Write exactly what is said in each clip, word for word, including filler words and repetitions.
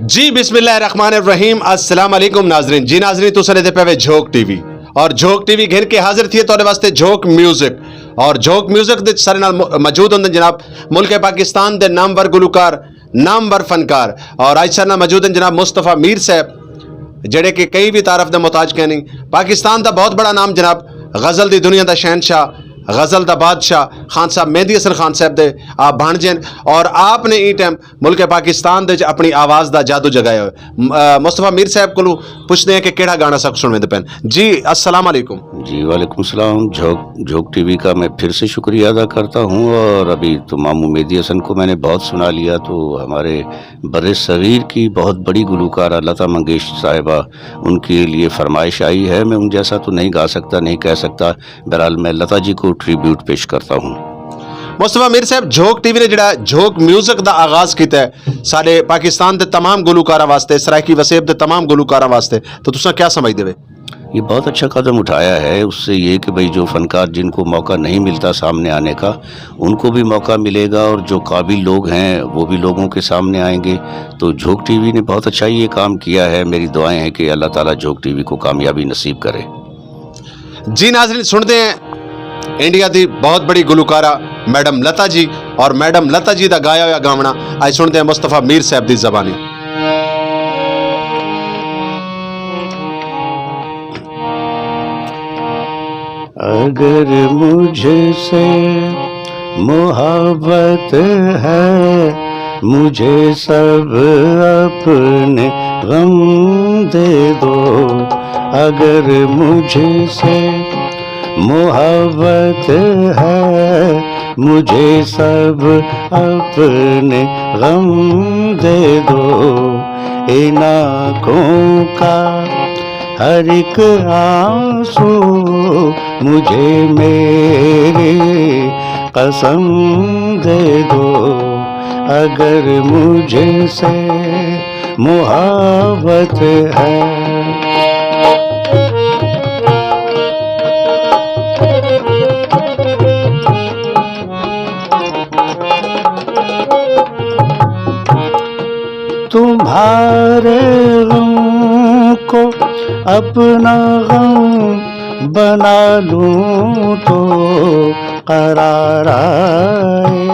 جی، بسم اللہ الرحمن الرحیم۔ السلام علیکم ناظرین۔ جی ناظرین، تساں ݙیہدے پئے وے جھوک ٹی وی، اور جھوک ٹی وی گھن کے حاضر تھیے تہاݙے واسطے جھوک میوزک۔ اور جھوک میوزک دے سارے نال مو-، موجود ہوندے جناب ملک پاکستان دے نامور گلوکار، نامور فنکار۔ اور اڄ سارے نال موجود ہیں جناب مصطفیٰ میر صاحب، جڑے کہ کہیں وی تعارف دے محتاج کائنی۔ پاکستان دا بہت بڑا نام جناب، غزل دی دنیا دا شہنشاہ، غزل دا بادشاہ خان صاحب مہدی حسن خان صاحب دے آپ بھانجے ہن، اور آپ نے ایں ٹائم ملک پاکستان دے وچ اپݨی آواز دا جادو جگایا ہوئے۔ م-، آ، مصطفیٰ میر صاحب کولوں پچھدے ہیں کہ کیڑھا گانا ساکوں سݨویندے پئن۔ جی، السلام علیکم۔ جی، وعلیکم السلام۔ جھوک، جھوک ٹی وی کا میں پھر سے شکریہ ادا کرتا ہوں، اور ابھی تو ماموں مہدی حسن کو میں نے بہت سنا لیا، تو ہمارے بر صغیر کی بہت بڑی گلوکارہ لتا منگیشکر صاحبہ، ان کے لیے فرمائش آئی ہے۔ میں ان جیسا تو نہیں گا سکتا، نہیں کہہ سکتا، بہرحال میں لتا جی کو ٹریبیوٹ پیش کرتا ہوں۔ مصطفیٰ میر صاحب، جھوک ٹی وی نے جڑا جھوک میوزک دا آغاز کیتا ہے، سارے پاکستان دے تمام گلوکاراں واسطے، سرائیکی وسیب دے تمام گلوکاراں واسطے، تو تساں کیا سمجھدے وے؟ یہ بہت اچھا قدم اٹھایا ہے، اس سے یہ کہ بھئی جو فنکار جن کو موقع نہیں ملتا سامنے آنے کا، ان کو بھی موقع ملے گا، اور جو قابل لوگ ہیں وہ بھی لوگوں کے سامنے آئیں گے۔ تو جھوک ٹی وی نے بہت اچھا یہ کام کیا ہے۔ میری دعائیں ہیں کہ اللہ تعالیٰ جھوک ٹی وی کو کامیابی نصیب کرے۔ جی ناظرین، سݨدے ہیں انڈیا دی بہت بڑی گلوکارہ میڈم لتا جی، اور میڈم لتا جی دا گایا ہویا گاوݨا اڄ سݨدے ہیں مصطفیٰ میر صاحب دی زبانی۔ اگر مجھ سے محبت ہے، مجھے سب اپنے غم دے دو۔ اگر مجھ سے محبت ہے، مجھے سب اپنے غم دے دو۔ ان آنکھوں کا ہر ایک آنسو مجھے میری قسم دے دو، اگر مجھ سے محبت ہے۔ تمہارے غم کو اپنا غم بنا لوں تو قرار آئے،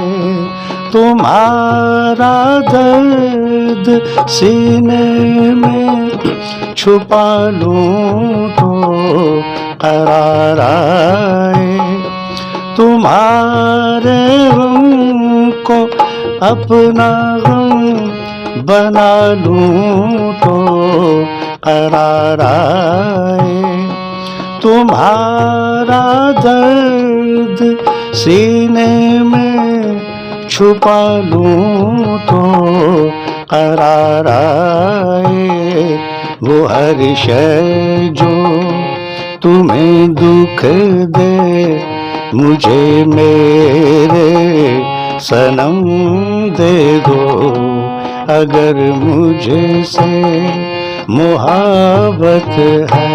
تمہارا درد سینے میں چھپا لوں تو قرار آئے، تمہارے غم کو اپنا غم بنا لوں تو قرار آئے، تمہارا درد سینے میں چھپا لوں تو قرار آئے۔ وہ ہر شے جو تمہیں دکھ دے، مجھے میرے صنم دے دو، اگر مجھ سے محبت ہے۔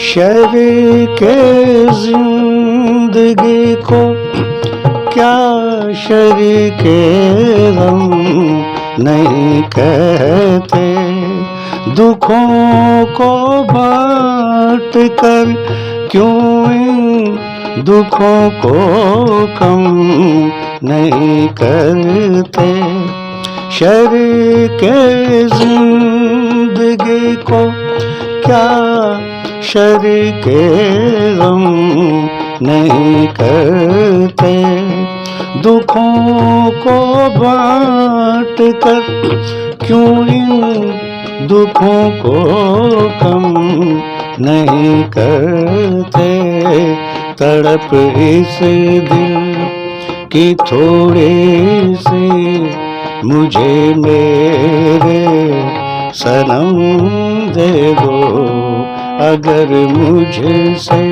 شریک زندگی کو کیا شریک غم نہیں کہتے، دکھوں کو بانٹ کر کیوں ان دکھوں کو کم نہیں کرتے۔ شریک زندگی کو کیا شریک غم نہیں کرتے، دکھوں کو بانٹ کر کیوں ان دکھوں کو کم نہیں کرتے۔ تڑپ اس دل کی تھوڑی سی مجھے میرے صنم دے دو، اگر مجھ سے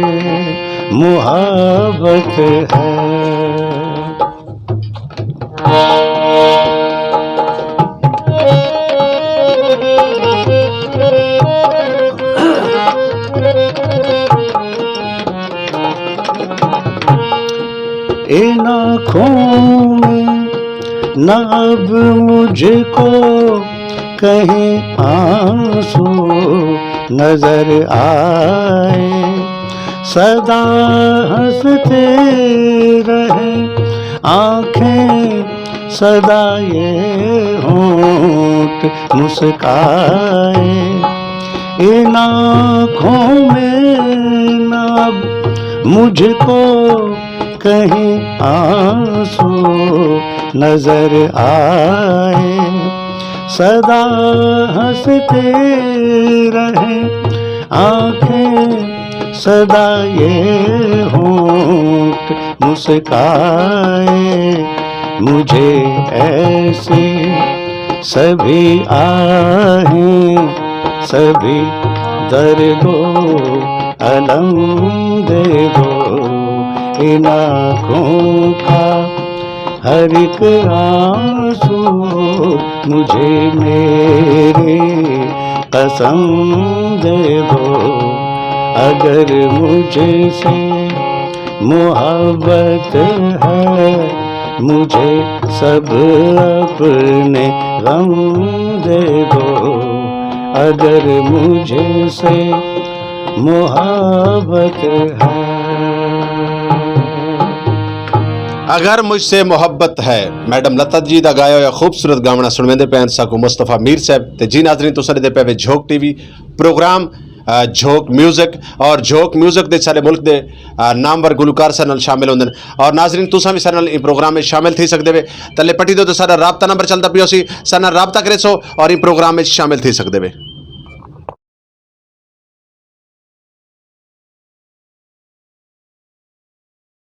محبت ہے۔ آنکھوں میں نہ اب مجھ کو کہیں آنسو نظر آئے۔ سدا ہنستے رہیں آنکھیں، سدا یہ ہونٹ مسکائے۔ ان آنکھوں میں نہ اب مجھ کو کہیں آنسو نظر آئے۔ سدا ہنستے رہیں آنکھیں، سدا یہ ہونٹ مسکائے۔ مجھے ایسے سبھی آہیں، سبھی درد و الم دے دو، ان آنکھوں کا ہر ایک آنسو مجھے میرے قسم دے دو۔ اگر مجھ سے محبت ہے، مجھے سب اپنے غم دے دو۔ اگر مجھ سے محبت ہے۔ اگر مجھ سے محبت ہے، میڈم لتا جی دا گایا ہویا خوبصورت گاونا سنویندے پئے ہن ساکوں مصطفی میر صاحب۔ تے جی ناظرین، تساں ݙیہدے پئے وے جھوک ٹی وی پروگرام، آ، جھوک میوزک، اور جھوک میوزک دے سارے ملک دے، آ، نامور گلوکار ساݙے نال شامل ہوندے ہن۔ اور ناظرین، تساں وی ساݙے نال ایں پروگرام وچ شامل تھی سڳدے وے۔ تلے پٹی دے تے ساݙا رابطہ نمبر چلدا پیا ہوسی، ساݙے نال رابطہ کریسو اور ایں پروگرام وچ شامل تھی سڳدے وے۔